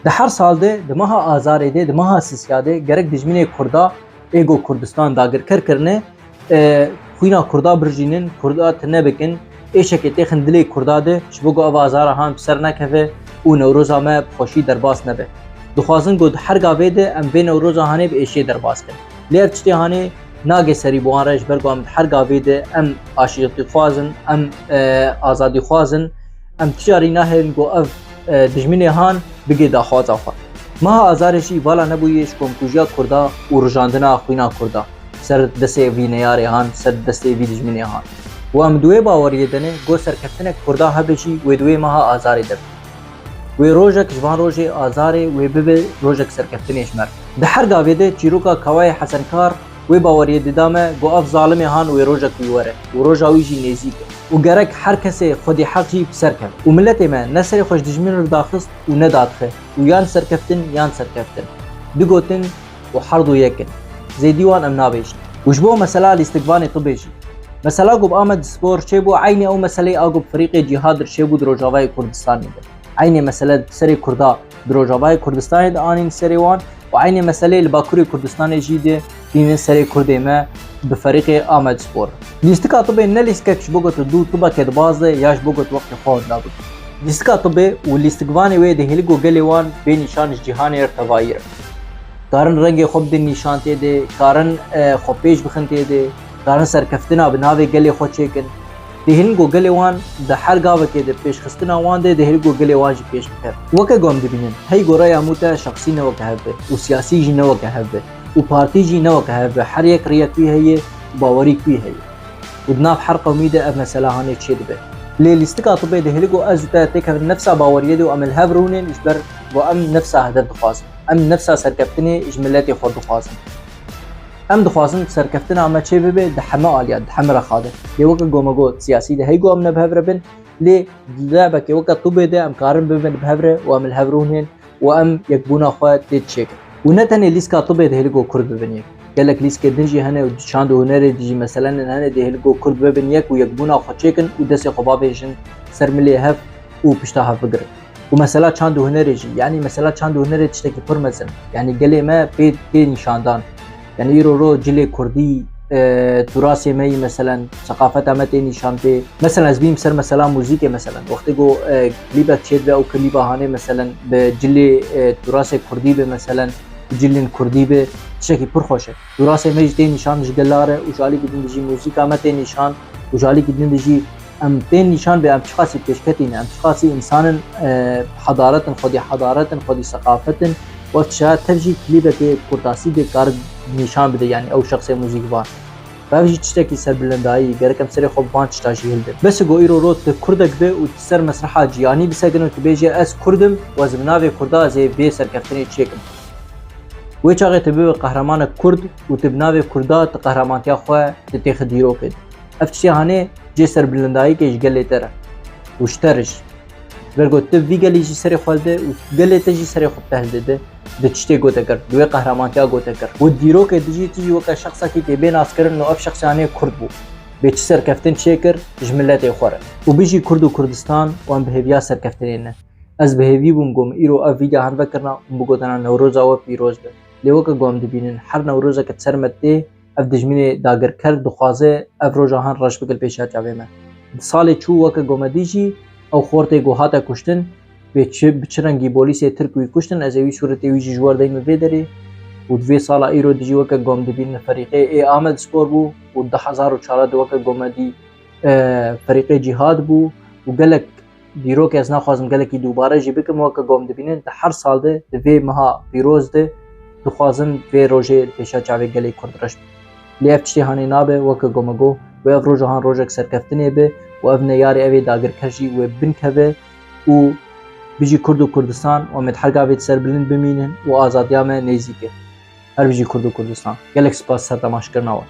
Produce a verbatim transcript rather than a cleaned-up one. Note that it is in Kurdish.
Di her sal de, di meha Azarê de, di meha Sisya de gerek dijminê Kurda ê ku Kurdistan dagirker kirine, e, xwîna Kurda birjînin, Kurda tune bikin, êşekê têxin dilê Kurda de, ji bo ku ev azara han bi ser nekeve û Newroza me bi xweşî derbas nebe. Dixwazin ku di her gavê de em vê Newroza hanê bi êşê derbas kin. Lê ev tiştê hanê nage serî bi wan re, ji ber ku em di her gavê de em aşîtîxwaz in, em, e, azadîxwaz in, em ti carî nahêlin ku ev, e, dijminê han bigê daxwaza xwe. Meha Azarê jî vala nebûye ji komkujiya Kurda û rijandina xwîna Kurda ser destê vî neyarê han, ser destê vî dijminê han. Û em di wê baweriyê de ne, ku serkeftinek Kurda hebe jî wê di wê meha Azarê de be. Wê rojek ji van rojê Azarê wê bibe rojek serkeftinê ji me re. Di her gavê de çîroka Kawayê Hesenkar wê baweriyê dida me ku ev zalimê han wê rojek wî were û roja wî jî nêzîk e û gerek her kesê xwedî heq jî bi ser keve. Û miletê me ne serê xwe ji dijmin re daxist û nedixe û yan serkeftin yan serkeftin. Digotin û herdu yek in. Zêdî wan em nabêjin. Û ji bo mesela lîstikvanê tibê jî. Mesela ku bi Amedspor çêbû, eynî ew meseleyê a ku bi ferîqê cîhad re çêbû di Rojavayê Kurdistanê de. Eynî mesele serê Kurda di Rojavayê Kurdistanê de anîn serê wan û eynî meseleyê li Bakurê Kurdistanê jî de tînin serê Kurdê me bi ferîqê Amedspor. Lîstika tibê ne lîstikek ji bo ku tu dû tibekê di baz de ya ji bo ku tu wextê xwe winda bikî. Lîstika tibê û lîstikvanê wê dihêlî ku gelê wan bê nîşan ji cîhanê re tevayî re. Karin rengê xwe bidin nîşan tê de, karin, e, xwe pêş bixin tê de, karin serkeftina bi navê gelê xwe çêkin. Dihêlin ku gelê wan di her gavekê de pêşxistina wan de, dihêlin ku gelê wan jî pêş bikevin. Weke ku em dibînin, hey ku raya mû te şexsî ne weke hev be û siyasî jî ne weke hev be û partî jî ne weke hev be, her yek riyek wî heye û bawerî wî heye. Û di nav her qewmî de ev mesela hanê çêdibe. Lê lîstika tibê dihêlin ku ez û te têkevin nefsa baweriyê de û em li hev rûnên ji ber ku em nefsa hedef dixwazin. Em nefsa serkeftinê ji miletê xwe dixwazin. Em dixwazin serkeftina me çê bibe di heme aliya, di heme rexa de. Lê weke ku me got, siyasî de hey ku em ne bi hev re bin, lê di lebekê weke tibê de em karin bibin bi hev re û em li hev rûnên û em yekbûna xwe tê çêkin. Û ne tenê lîstika tibê dihêlin ku Kurd bibin yek. Gelek lîskê din jî hene û di çand û hunerê de jî meselenên hene dihêlin ku Kurd bibin yek û yekbûna xwe çêkin û destê xwe bavêjin ser milê hev û pişta hev bigirin. Û mesela çand û hunerê jî, yanî mesela çand û hunerê tiştekî pir mezin. Yanî gelê me pê tê nîşandan. Yanî îro ro cilê kurdî, e, turasê me yî, meselen, seqafeta me tê nîşan tê. Meselen, ez bîm ser mesela muzîkê, meselen. Wextê ku, e, klîbek çêdibe, ew klîba hanê, meselen, bi cilê, e, turasê kurdî be, meselen, bi cilên kurdî be, tiştekî pir xweş e. Turasê me jî tê nîşan ji gela re û ji alîkî din de jî muzîka me tê nîşan û ji alîkî din de jî em tên nîşan bê em çiqasî pêşketî ne, em çiqasî însan in, e, hedaret in, xwedî hedaret in, xwedî seqafet in. Wek çawa tev jî klîbekê kurtasî bê kar nîşan bide, yanî ew şexsê muzîkvan. Ev jî tiştekî serbilindayî, gerek em serê xwe bi van tişta jî hildin. Bes ku îro rot tu kurdek be û tu ser mesreha cîhanî bisekine û tu bêje ez kurd im û ez bi navê kurda ez ê vê serkeftinê çêkim. Wê çaxê tu bibe qehremanek kurd û tu bi navê kurda tu qehremantiya xwe tu têxi dîrokê de. Ev tiştê hanê cê serbilindayîkê ji gelê te re û ji te re jî. Ji ber ku tu vî gelî jî serê xwe dide û gelê te jî serê xwe bi te hildide, di tiştê gote kir, di wê qehremantiya gote kir. Û dîrokê dijî tu jî weke şexsekî tê bê naskirin û ev şexs hanê kurd bû. Bê çi serkeftin çêkir ji miletê xwe re. Û bijî Kurd û Kurdistan û em bi hêviya serkeftinê ne. Ez bi hêvî bûm ku min îro ev vîdya hev vekirina û min bigotana Newroza we pîroz be. Lê weke ku em dibînin, her Newrozeke di ser me tê, ev dijminê dagirker dixwaze ev roja han reş bike li pêşiya çavê me. Di salê çû weke ku me dî jî ew xortê ku hate kuştin, bê çi, bi çi rengî polîsê Tirk wî kuştin, ez ê wî sûretê wî jî ji we re deynim vê derê. Û di vê sala îro de jî weke ku em dibînin ferîqê ê Amedspor bû û du hezar û çar de weke ku me dî, e, ferîqê cîhad bû û gelek dîrokê ez naxwazim gelekî dubare jî bikim, weke ku em dibînin, di her sal de, di vê meha pîroz de dixwazin vê rojê li pêşiya çavê gelê Kurd reş be. Lê ev tiştê hanê nabe, weke ku me got, wê ev roja han rojek serkeftinê be û ev neyarê ev ê dagirker jî wê binkeve û bijî Kurd û Kurdistan û em ê di her gavê di serbilind bimînin û azadiya me nêzîk e. Her bijî Kurd û Kurdistan. Gelek spas ser temaşkirina we.